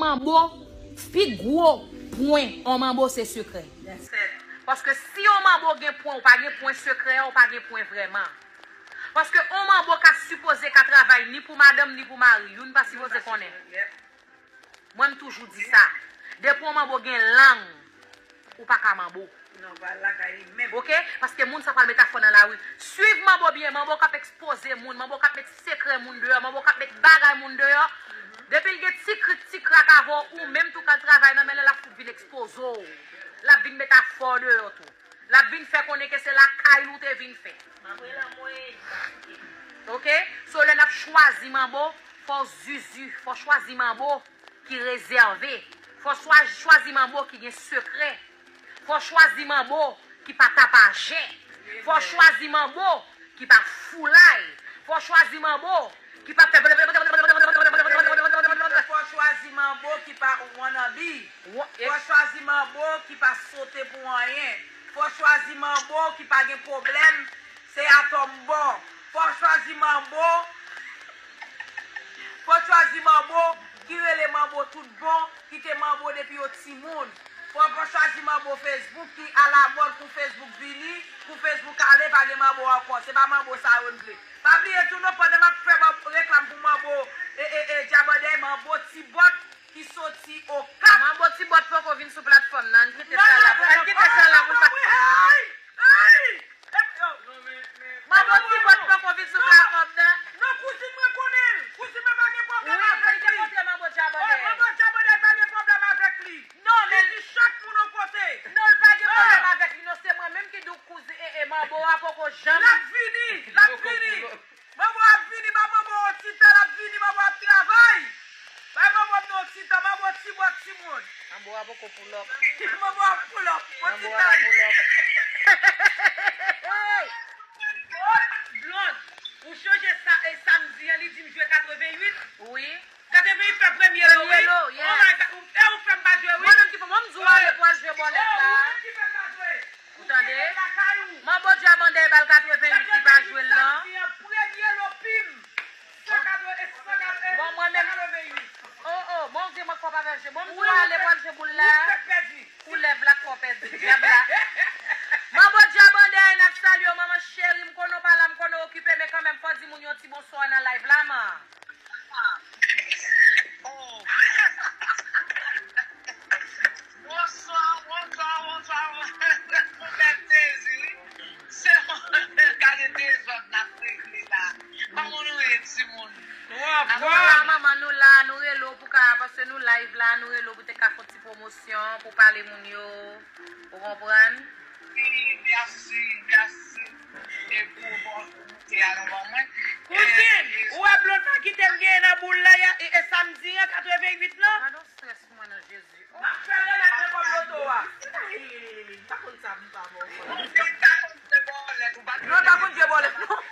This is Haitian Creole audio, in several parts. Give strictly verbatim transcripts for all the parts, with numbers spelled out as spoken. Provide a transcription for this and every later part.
Manbo, pi gwo pwen yon manbo se sekrè. Paske si yon manbo gen pwen, ou pa gen pwen sekrè, ou pa gen pwen vrèman. Paske yon manbo ka sipoze ka travay ni pou madanm ni pou mari, youn pa sipoze konnen. Mwen m toujou di sa. Depi yon manbo gen lang, ou pa ka manbo. Non, pa lakay li menm. Oke? Paske moun sa pral met afè nan lari. Swiv manbo byen, manbo k ap ekspoze moun, manbo k ap met sekrè moun deyò, manbo k ap met bagay moun deyò. Depi l gen ti krik, ti krak avè w, ou menm tou k al travay nan men l, l ap fout vin ekspoze w. L ap vin met afè w deyò tou. L ap vin fè konnen ke se lakay li w te vin fè. Oke? So, lè n ap chwazi manbo, fò w zuzu, fò w chwazi manbo ki rezève. Fò w chwa-, chwazi manbo ki gen sekrè. Fò w chwazi manbo ki pa tapajè. Fò w chwazi manbo ki pa foulay. Fò w chwazi manbo ki pa fè. Fò w chwazi manbo ki pa wannabe. Fò w chwazi manbo ki pa sote pou anyen. Fò w chwazi manbo ki pa gen pwoblèm, se atò m ba w. Fò w chwazi manbo, fò w chwazi manbo ki rele manbo tout bon, ki te manbo depi yo timoun. Fò, fò w chwazi manbo Facebook ki alamòd, kou Facebook vini, kou Facebook ale, pa gen manbo ankò. Se pa manbo sa yo n vle. Pa bliye tou non, pandan m ap fè manbo, reklam pou manbo, e, e, e, Djabandè, manbo Tibòt ki soti Okap. Manbo Tibòt poko vin sou platfòm nan, ann kite sa la, ann kite sa la pou l pa. Manbo Tibòt poko vin sou platfòm nan. Non, kouzin mwen konnen l. Kouzin mwen pa gen pwoblèm avèk li. Wi, mwen te montre manbo Djabandè. Manbo Djabandè pa gen pwoblèm avèk li. Non, men li di chak moun yon kote. Non, l pa gen pwoblèm avèk li, non. Se mwen menm ki di w kouzin, e, e, manbo a poko janm. L ap vini, l ap vini. Manbo ap vini, ba manbo yon ti tan, l ap vini, manbo ap travay. Bay manbo m yon ti tan, manbo Tibòt timoun. Manbo a poko pull up. Manbo ap pull up, yon ti tan. Blond, ou chonje sa, e, samdi an, li di m jwe katrevenn uit? Wi. Katrevenn uit fè premye lo, wi. Premye lo, yes. Oh my God, e ou fè m pa jwe, wi. Mwen menm ki fè, mwen m di w ale pou al jwe bòlèt la. Oh, ou menm ki fè m pa jwe. Ou tande? Manbo Djabandè ba l katrevenn uit, li pa jwe l non. Premye lo pim. Bon, mwen menm. Oh, oh, bon, di mwen fò pa fè jwe. Bon, m di w ale pou al jwe boul la. Koulèv la k fè w pèdi, dyab la. Manbo Djabandè, n ap salye w, manman cheri, m konnen w pa la, m konnen w okipe, men kanmenm, fò w di moun yo ti bonswa nan live la, man. Oh. Bonswa, bonswa, bonswa. Ou fè m sezi, wi. Se gade dezòd n ap regle la. Kòman nou ye, timoun? Nou ap la, manman, nou la, nou rele w pou ka, paske nou live la, nou rele w pou te ka fè yon ti pwomosyon, pou pale moun yo. Ou konprann? Wi, mèsi, mèsi. E pou opòtinite a nou ban mwen. Kouzin, ou wè blond pa kite m genyen nan boul la, e, e samdi an, katrevenn uit lan? Gad on strès pou mwen non, Jezi. M ap fè remèt mwen kòb loto a. M pa konn sa, m pa bon. Non, l pa konn jwe bòlèt, non.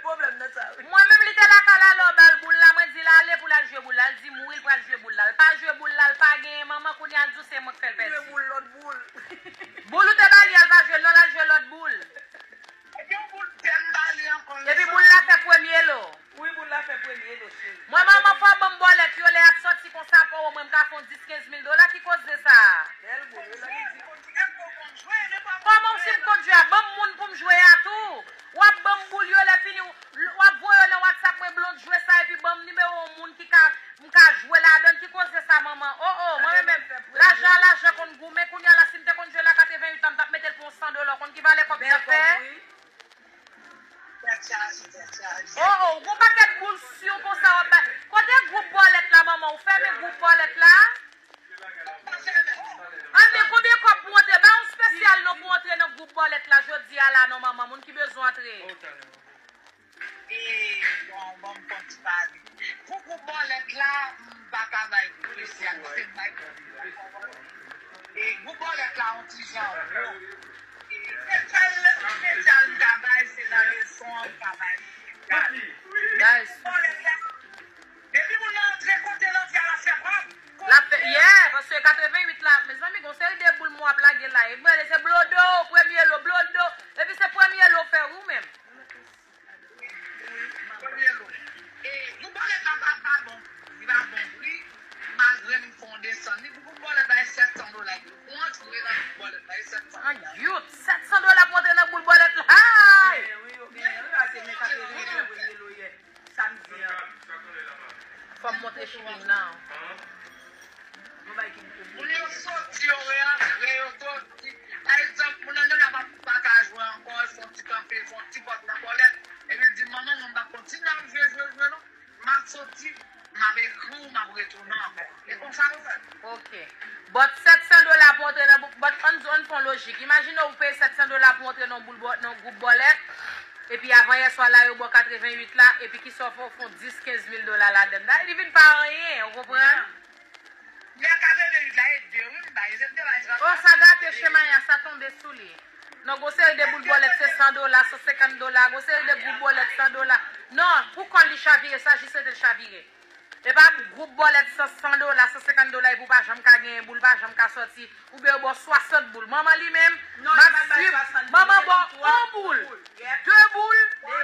Pwoblèm nan sa, wi. Mwen menm, li te lakay la, lè w ba l boul la, mwen di l ale pou l al jwe boul la. L di m wi, l pral jwe boul la. L pa jwe boul la, l pa genyen manman, kounye a l di w se mwen k fè l pèdi. Jwe boul, lòt boul. Boul ou te ba li a, l pa jwe l non, l al jwe lòt boul. Epi yon boul tèm ba li ankò. Epi boul la fè premye lo. Wi, boul la fè premye lo, cheri. Mwen, manman, fò w ban m bòlèt yo, lè y ap sòti konsa, pou mwen, m ka fè yon dis kenz mil dola, ki koze sa a? Bèl boul, wi, lè li di. Kòman w si m konn jwe a? Ban m moun pou m jwe a tou. W ap ban m boul yo, lè fini, w, w ap voye yo nan WhatsApp mwen, blond jwe sa, epi ban m nimewo yon moun ki ka M ka jwe ladann, ki koze sa, manman? Oh, oh, mwen renmen lajan, lajan konn goumen. Kounye a la, si m te konn jwe la katrevenn uit an, m t ap mete l pou yon san dola. Konn ki valè kòb sa fè? Tèt chaje, tèt chaje. Oh, oh, gon pakèt boul sou konsa w ap bay. Kote gwoup bòlèt la, manman? Ou fèmen gwoup bòlèt la? Anben, konbyen kòb pou antre? Ba yon spesyal non pou antre nan gwoup bòlèt la jodi a la non, manman. Moun ki bezwen antre. E, bon, bon, m konn ti pale. Pou gwoup bòlèt la, m pa ka bay espesyal, m se bay. E gwoup bòlèt la, yon ti jan wo. E espesyal, espesyal m ka bay, se nan leson an, m ka bay espesyal. Guys. Bòlèt la, depi moun nan antre kote l antre a, l ap fè kòb. L ap fè, yeah, paske katrevenn uit la, mezanmi, gon seri de boul mwen ap lage la. E mwen, se blodo, premye lo, blodo. Epi se premye lo fè, wi, ou menm. Premye lo. E, nou pale sa pa, pa bon. Li pa bon pri. Malgre m fè yon Ok. But sèt san dola pou antre nan bouk, but ann, ann fè yon lojik. Imajine w peye sèt san dola pou antre nan boul bò, nan gwoup bòlèt. Epi avan yè swa la, yo ba w katrevenn uit la, epi ki sa w fè, w fè yon dis, kenz mil dola ladann. Da, li vin pa anyen, ou konprann? Nan katrevenn uit la, e de, wi, m bay. Se m te bay trant. Oh, sa gate, Chemaya, sa tonbe sou li. Non, gon seri de boul bòlèt, se san dola, san senkant dola, gon seri de gwoup bòlèt, san dola. Non, pou kòl li chavire, sa jis rete l chavire. E pa gwoup bòlèt san, san dola, san senkant dola, epi w pa janm ka genyen boul, pa janm ka sòti, oubyen yo ba w swasant boul. Manman li menm, m ap swiv, manman ba w yon boul, de boul,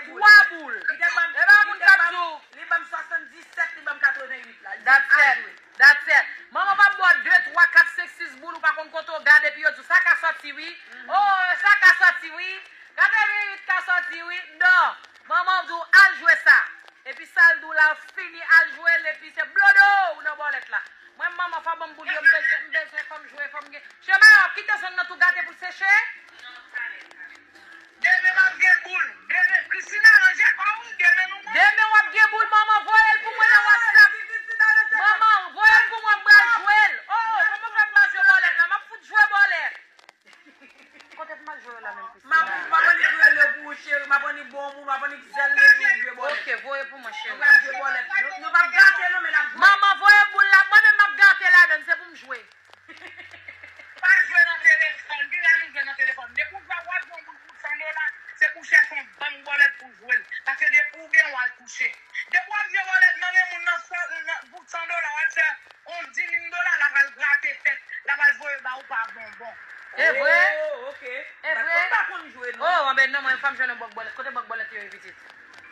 twa boul. E pa moun k ap di w. Li ban m swasanndiset, li ban m katrevenn uit la. That's it. That's it. Manman pa ba w de, twa, kat, senk, sis boul, ou pa konn kote w gade, epi yo di w, sa ka sòti, wi. Oh, sa ka sòti, wi. Katrevenn uit ka sòti, wi. Non. Manman di w, al jwe sa. Epi sa l di w la, fini al jwe l, epi se blodo ou nan bòlèt la. Mwen, manman, fò ban m boul yo, m bezwen, m bezwen, fò m jwe, fò m gen. Chemaya, w ap kite zòn nan tou gate pou l seche? Demen m ap gen boul. Demen, Christina, ranje kò w, demen nou. Demen w ap gen boul, manman, voye l pou mwen nan WhatsApp. Manman, voye l pou mwen, m pral jwe l. Oh, kòman fè m pa jwe bòlèt la? M ap fout jwe bòlèt. Kote m al jwe la menm, Christina? M ap, m ap annik rele pou ou, cheri. M ap annik ba w moun, m ap annik zèl mete ou jwe bòlèt. Ok, voye pou mwen, cheri. Nou pral jwe bòlèt. Nou, nou p ap gate, non, men n ap jwe. Manman, voye boul la. Mwen menm, m ap gate ladann. Se pou m jwe. Pa jwe nan telefòn. Ki la nou jwe nan telefòn? Depi w jwe, w ap jwe yon boul pou san dola, se pou chèche yon bank bòlèt pou jwe l. Paske depi w gen, w al kouche. Depi w ap jwe bòlèt nan men moun nan, san, nan, pou san dola, w al fè yon dis mil dola, l a pral grate tèt, l a pral voye ba ou pa bonbon. E vre? Oh, ok. E vre? M pa konn jwe, non. Oh, anben non, mwen, fò m jwenn yon bank bòlèt. Kote bank bòlèt yo ye, pitit?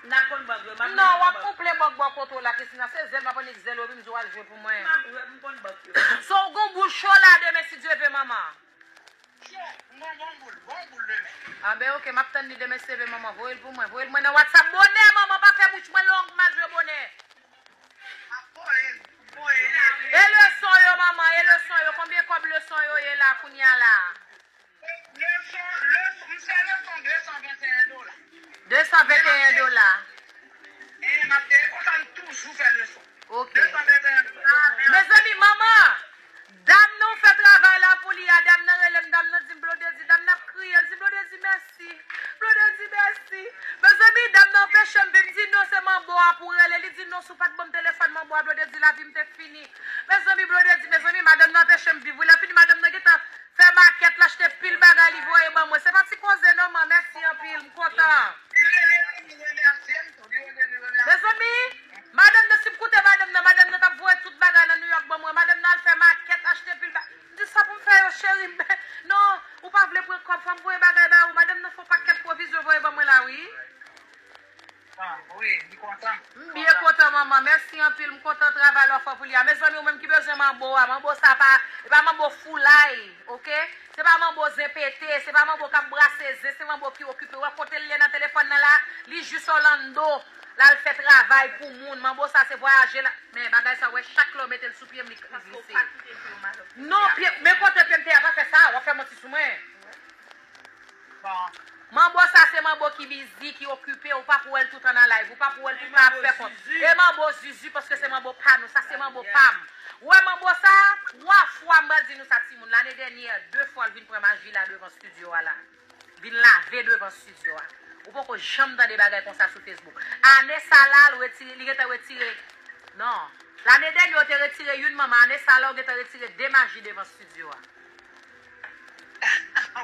N ap konn bank, wi, m ap Non, w ap konn plen bòk bò kote w la, Christina. Se zèl, m ap annik zèl, epi m di w al jwe pou mwen. M ap jwe, m konn bank yo. So, w gon boul cho la demen, si Dye vle, manman. Cho, m gon bon boul, bon boul demen. Ah, ben, ok, m ap tann li demen, si Dye vle, manman. Voye l pou mwen. Voye l mwen nan WhatsApp bonè, manman. Pa fè bouch mwen long, m al jwe bonè. M ap voye l, voye l. E leson yo, manman, e leson yo. Konbyen kòb leson yo ye la, kounya la? Leson, leson, m fè leson de san venteyen dola. De san venteyen dola. E, m ap fè konsa, m toujou fè leson. Ok. De san venteyen dola. Mezanmi, manman, dam nan fè travay la pou li a, dam nan rele m, dam nan di m, Blondedy, dam nan ap kriye, l di, Blondedy, mèsi. Blondedy, mèsi. Mezanmi, dam nan anpeche m viv, m di, non, se manbo a pou rele. Li di, non, si w pa t ban m telefòn manbo a, Blondedy, lavi m te fini. Mezanmi, Blondedy, mezanmi, madanm nan anpeche m viv. Wi, lè fini, madanm nan gentan fè makèt, l achte pil bagay, li voye ban mwen. Se pa ti koze non, man. Mèsi anpil, m kontan. Mezanmi, madanm nan, si m koute madanm nan, madanm nan t ap voye tout bagay nan New York ban mwen. Madanm nan al fè makèt, achte pil bagay. M di, sa pou m fè yo, cheri? Non, ou pa vle pran kòb, fò m voye bagay ba ou. Madanm nan fè yon pakèt pwovizyon voye ban mwen la, wi. Ah, wi, m kontan. M byen kontan, manman. Mèsi anpil. M kontan travay w ap fè pou li a. Mezanmi, ou menm ki bezwen manbo a, manbo sa pa, e pa manbo foulay, ok? Se pa manbo zen pete, se pa manbo k ap brase zen, se manbo ki okipe. Ou wè kote l ye nan telefòn nan la? Li jis Orlando. L al fè travay pou moun. Manbo sa se vwayaje la. Men bagay sa, w wè, chak lè w mete l sou pye m, li glise. Non, pye, men kote pye m te a, pa fè sa, w ap fè manti sou mwen. Manbo sa se manbo ki bizi, ki okipe, ou pa pou wè l toutan nan live, ou pa pou wè l toutan ap fè kont. E manbo zuzu, paske se manbo pa nou, sa se manbo pa m. Ou wè manbo sa, twa fwa, m pral di nou sa, timoun, lane dènyè, de fwa l vin pran maji la devan estidyo a la. Vin lave devan estidyo a. Ou poko janm tande bagay konsa sou Facebook. Ane sa la, l retire, li gentan retire. Non. Lane dènyè, yo te retire youn, manman. Ane sa la, yo gentan retire de maji devan estidyo a.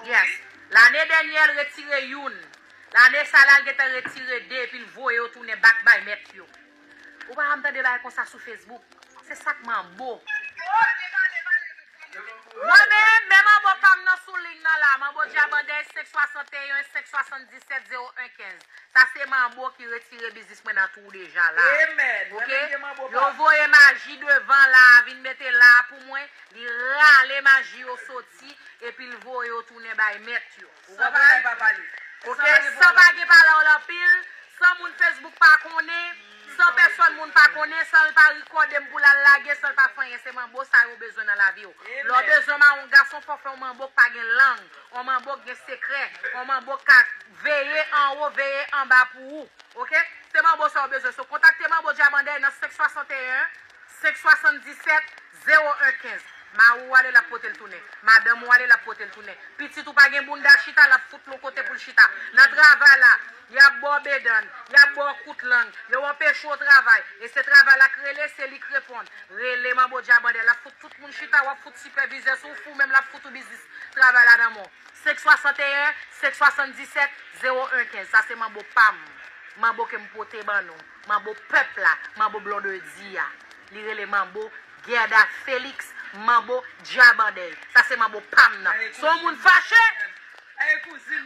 Yes. Lane dènyè, l retire youn. Lane sa la, l gentan retire de, epi l voye yo tounen back bay mèt yo. Ou pa janm tande bagay konsa sou Facebook. Se sa k manbo. Mwen menm, men manbo pa m nan sou liy nan la. Manbo Djabandèy, senk swasanteyen, senk swasanndisèt, zewo en kenz. Sa se manbo ki retire biznis mwen nan twou deja la. Amen. Ok? Yo voye maji devan la, vin mete la pou mwen. Li rale maji yo soti, epi l voye yo tounen bay mèt yo. Ou konprann? Ok? San pa gen pale anpil, san moun Facebook pa konnen, san pèsòn moun pa konnen, san l pa rekòde m pou l al lage, san l pa fè anyen. Se manbo sa yo bezwen nan lavi w. Lè w bezwen mawon gason, fò w fè yon manbo k pa gen lang, yon manbo k gen sekrè, yon manbo k ka veye anwo, veye anba pou ou. Ok? Se manbo sa w bezwen. So, kontakte manbo Djabandèy nan senk swasanteyen, Senk swasanndisèt zewo en kenz. Mari w ale, l ap pote l tounen. Madanm ou ale, l ap pote l tounen. Pitit ou pa gen bounda chita, l ap fout l yon kote pou l chita. Nan travay la, y ap ba w bedann, y ap ba w kout lang, yo anpeche w travay. E se travay la k rele, se li k reponn. Rele manbo djabandè, l ap fout tout moun chita, w ap fout sipèvizè sou ou, fou menm l ap fout ou biznis travay la nan men w. Senk swasanteyen, senk swasanndisèt, zewo en kenz. Sa se manbo pa m. Manbo ke m pote ban nou. Manbo pèp la. Manbo Blondedy a. Li rele manbo Gerda Félix, manbo djabandèy. Sa se manbo pa m nan. Si yon moun fache,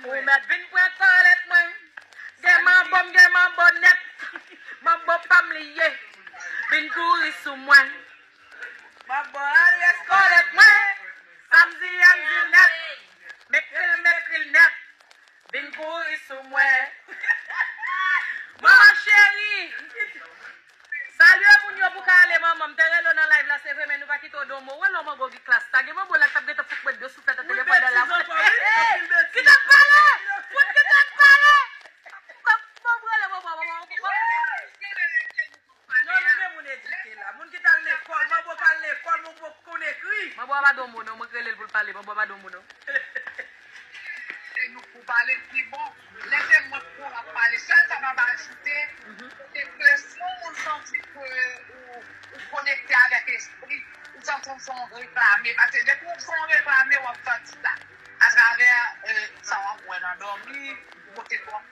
ou mèt vin pran tòlèt mwen. Gen manbo m, gen manbo nèt. Manbo pa m li ye. Vin kouri sou mwen. Manbo al reskòlèt mwen. Samdi an di l nèt. Mekri l, mekri l nèt. Vin kouri sou mwen. Manman cheri. Salye moun yo pou ka ale, manman. M te rele w nan live la, se vre, men nou pa kite w di yon mo. Ou wè lè w mango gen klas, ta gen manbo la k t ap gentan fout mwen de souflèt nan telefòn nan la. Hey, kite m pale! Fout kite m pale! Kòman w rele manbo a, manbo a? Non, nou gen moun edike la. Moun ki t al lekòl, manbo t al lekòl, manbo konn ekri. Manbo a pa di yon mo, non, mwen rele l pou l pale, manbo a pa di yon mo, non. Se nou k pou pale pi bon. Lè se mwen k pou ap pale, sèl sa m ap ajoute, se ke si yon moun santi ke ou, ou konekte avèk espri, ou santi w se yon reklame, paske depi w se yon reklame, w ap santi sa atravè, euh, sa w ap wè nan dòmi, kote w ap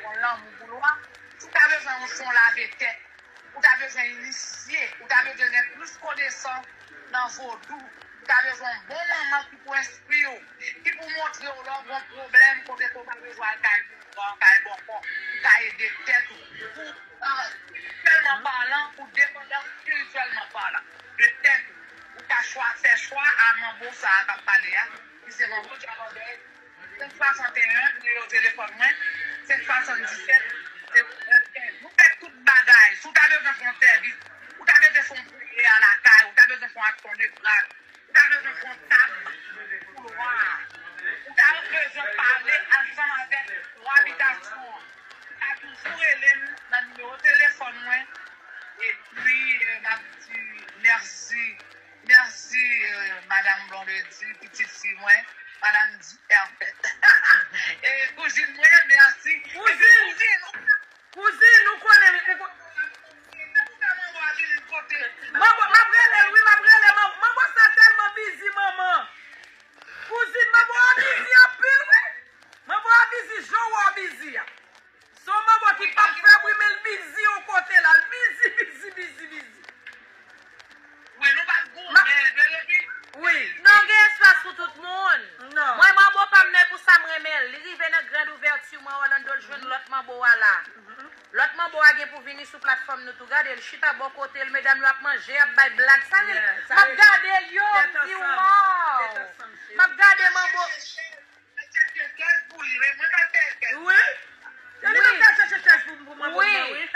yon lanmou pou lwa. Si w ta bezwen yon fon lave tèt, ou ta bezwen inisye, ou ta bezwen gen plis konesans nan vodou, ou ta bezwen yon bon manman ki pou enspire w, ki pou montre w lè w gen yon pwoblèm, kote ke w pa bezwen al kay boukan, kay bòkò, ou ka ede tèt ou. Pou, euh, spirityèlman palan, ou depandan spirityèlman palan de tèt ou. Ou ka chwa, fè chwa a manbo sa a k ap pale a, ki se manbo Djabandèy. Senk swasanteyen, nimewo telefòn mwen, senk swasanndisèt, zewo en kenz. Nou fè tout bagay. Si w ta bezwen fè yon sèvis, ou ta bezwen fè yon priyè lakay, ou ta bezwen fè yon aksyon de gras, ou ta bezwen fè yon tab pou lwa, ou ta bezwen pale ansanm avèk lwa abitasyon an, ou ka toujou rele m nan nimewo telefòn mwen. Epi, euh, m ap di mèsi. Mèsi, euh, Madam Blondedy, pitit fi mwen, Madam Di Herpèt. E kouzin mwen, mèsi. Kouzin! Kouzin, ou konnen, ou ko- Manbo, m ap rele l, wi, m ap rele. Man-, manbo sa tèlman bizi, manman. Kouzin, manbo a bizi anpil, wi. Manbo a bizi, jan w wè w bizi a. Se yon manbo ki p ap fè bri, men l bizi yon kote la. L bizi, bizi, bizi, bizi. Wi, nou pa t goumen, men epi. Wi. Non, gen espas pou tout moun. Non. Mwen, manbo pa m nan, e pou sa m renmen l. Li rive nan Grand Ouvèti, mwen, Orlando, l jwenn lòt manbo a la. Lòt manbo a gen pou vini sou platfòm nou tou. Gade l, chita bò kote l, medam yo ap manje, ap bay blag. Sa rele, m ap gade l, yo, m di, waw. M ap gade manbo. Wi. Se li menm k al chache chèz pou, pou manbo nan, wi.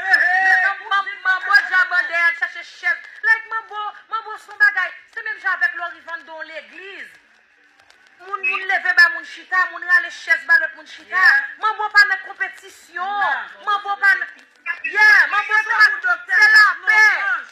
Manbo Djabandèy al chache chèz. Like, manbo, manbo se yon bagay. Se menm jan avèk lè w rive anndan yon legliz. Moun, moun leve ba moun chita, moun rale chèz ba lòt moun chita. Manbo pa nan konpetisyon. Manbo pa nan Yeah, manbo sa, se lapè.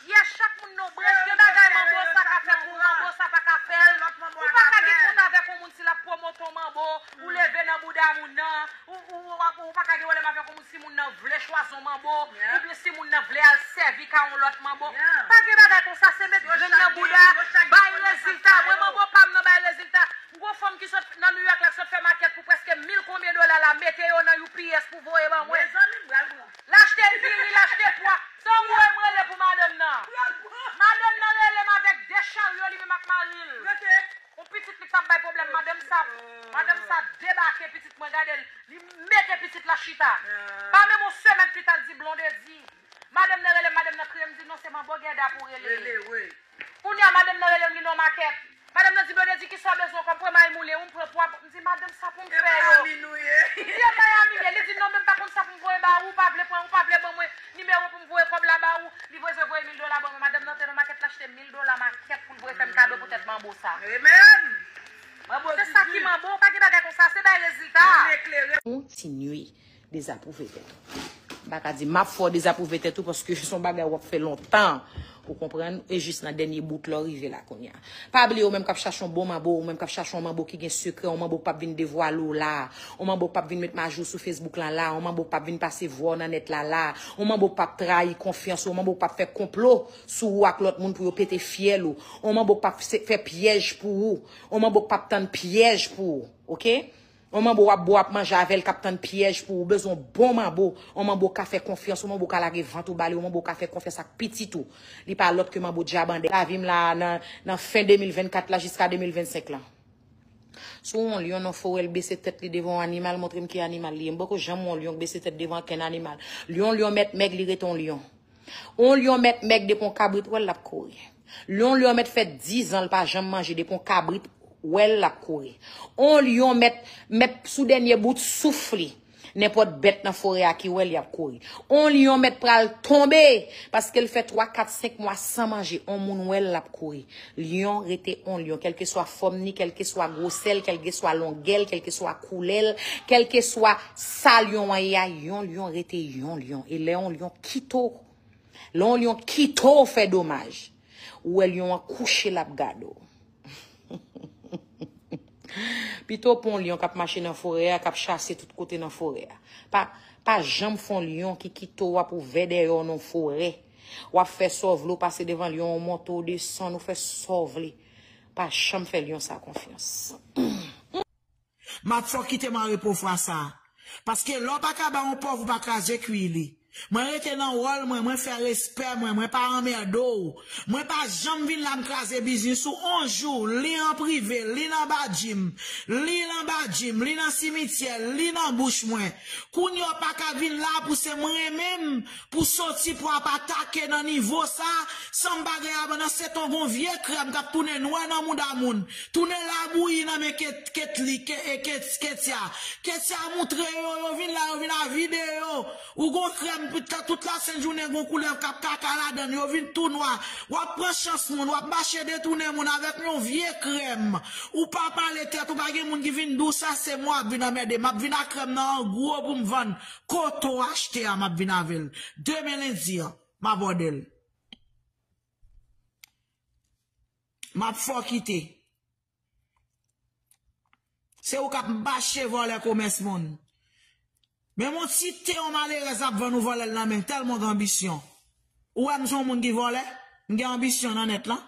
Yeah, chak moun nan branch. Gen bagay manbo sa ka fè pou ou, manbo sa pa ka fè l. Ou pa ka gen kont avèk yon moun si l ap pwomote yon manbo, ou leve nan bouda moun nan, ou, ou, ou, ou pa ka gen pwoblèm avèk yon moun si moun nan vle chwazi yon manbo, oubyen si moun nan vle al sèvi kay yon lòt manbo. Pa gen bagay konsa, se met grenn nan bouda, bay rezilta. Mwen, manbo pa m nan bay rezilta. M gon fanm ki sot nan New York la, ki sot fè makèt pou prèske mil konbyen dola la, mete yo nan U P S pou voye ban mwen. Mezanmi, m pral pran. L achte diri, l achte pwa. Se yon woy m rele pou madanm nan. Madanm nan rele m avèk de charyo, li menm ak mari l. Yon pitit li k t ap bay pwoblèm, madanm sa, madanm sa debake pitit mwen, gade l, li mete pitit la chita. Pa menm yon semèn pita, l di Blondedy. Madanm nan rele m, madanm nan kriye, m di non, se manbo Gèda pou w rele. Rele, wi. Kounye a, madanm nan rele m, li nan makèt. Madanm nan di, Blondedy, kisa w bezwen kòm pwen may moule? Wi, m pran pwa. M di, madanm, sa pou m fè yo? E Miami nou ye. M di, e Miami m ye. Li di, non, men m pa konn sa pou m voye ba ou, ou pa vle pran, ou pa vle ban mwen nimewo pou m voye kòb la ba ou. Li voye, voye mil dola ban mwen. Madanm nan te nan makèt la, achte mil dola makèt pou l voye fè m kado poutèt manbo sa. Amen. Se sa ki manbo, pa gen bagay konsa, se bay rezilta. Kontinye dezapwouve tèt ou. M pa ka di m ap fè w dezapwouve tèt ou, paske se yon bagay w ap fè lontan. Ou konprann? E jis nan dènye bout la w rive la kounye a. Pa bliye, ou menm k ap chache yon bon manbo, ou menm k ap chache yon manbo ki gen sekrè, yon manbo k p ap vin devwale w la, yon manbo k p ap vin met m ajou sou Facebook lan la, yon manbo k p ap vin pase vwa w nan nèt la la, yon manbo k p ap trayi konfyans ou, yon manbo k p ap fè konplo sou ou ak lòt moun pou yo pete fyèl ou, yon manbo k p ap se- fè pyèj pou ou, yon manbo k p ap tann pyèj pou ou, oke? Yon manbo w ap bwè, w ap manje avè l, k ap tann pyèj pou ou. Ou bezwen yon bon manbo. Yon manbo w ka fè konfyans, yon manbo w ka lage vant ou ba li, yon manbo w ka fè konfyans ak pitit ou. Li pa lòt ke manbo djabandè. Lavi m la nan, nan fen de mil vennkat la jiska de mil vennsenk la. Si w wè yon lyon nan forè, l bese tèt li devan yon animal, montre m ki animal li ye. M poko janm wè yon lyon k bese tèt devan okenn animal. Lyon, lyon mèt mèg, li rete yon lyon. On lyon mèt mèg depi on kabrit wè l, l ap kouri. Lyon, lyon mèt fè dizan l pa janm manje depi on kabrit wè l, l ap kouri. On lyon mèt, mèt sou dènye bout souf li. Nenpòt bèt nan forè a ki wè l, y ap kouri. On lyon mèt pral tonbe paske l fè twa, kat, senk mwa san manje. On moun wè l, l ap kouri. Lyon rete on lyon, kèlkeswa fòm ni, kèlkeswa gwosè l, kèlkeswa longè l, kèlkeswa koulè l, kèlkeswa sa lyon an ye a, yon lyon rete yon lyon. E lè on lyon kite w, lè on lyon kite w fè domaj, ou wè lyon an kouche l ap gade w. Pito w pran yon lyon k ap mache nan forè a, k ap chase tout kote nan forè a. Pa, pa janm fè yon lyon ki kite w ap ouvè dèyè w nan forè. W ap fè sa w vle, w pase devan lyon an, w monte, w desann, w fè sa w vle. Pa janm fè lyon sa konfyans. M ap fè w kite mare po fwa sa. Paske lè w pa ka ba yon pòv, ou pa kraze kwi li. Mwen rete nan wòl mwen, mwen fè respè mwen, mwen pa anmède w. Mwen pa janm vin la m kraze biznis ou on jou, li an prive, li nan badji m, li nan badji m, li nan simityè, li nan bouch mwen. Kounye a w pa ka vin la pou se mwen menm pou soti pou ap atake nan nivo sa, san m pa gen abandan se ton gon vye krèm k ap tounen nwè nan mouda moun, tounen labouyi nan men Ketli, Ketya. Ketya moutre yo, yo vin la, yo vin avide yo. Ou gon krèm, tout lasent jounen gon koulèv k ap kaka ladann, yo vin tou nwa. W ap pran chans moun, w ap mache detounen moun avèk yon vye krèm. Ou pa pale tèt, ou pa gen moun ki vin di w sa, se mwen w ap vin anmède. M ap vin ak krèm nan an gwo pou m vann. Kote w achte a, m ap vin avè l. Demen lendi an, m abòde l. M ap fè w kite. Se ou k ap mache vòlè komès moun. Menm yon ti te yon malerèz ap vann ou vòlè l nan men, tèlman w gen anbisyon. Ou wè m se yon moun ki vòlè? M gen anbisyon nan nèt lan.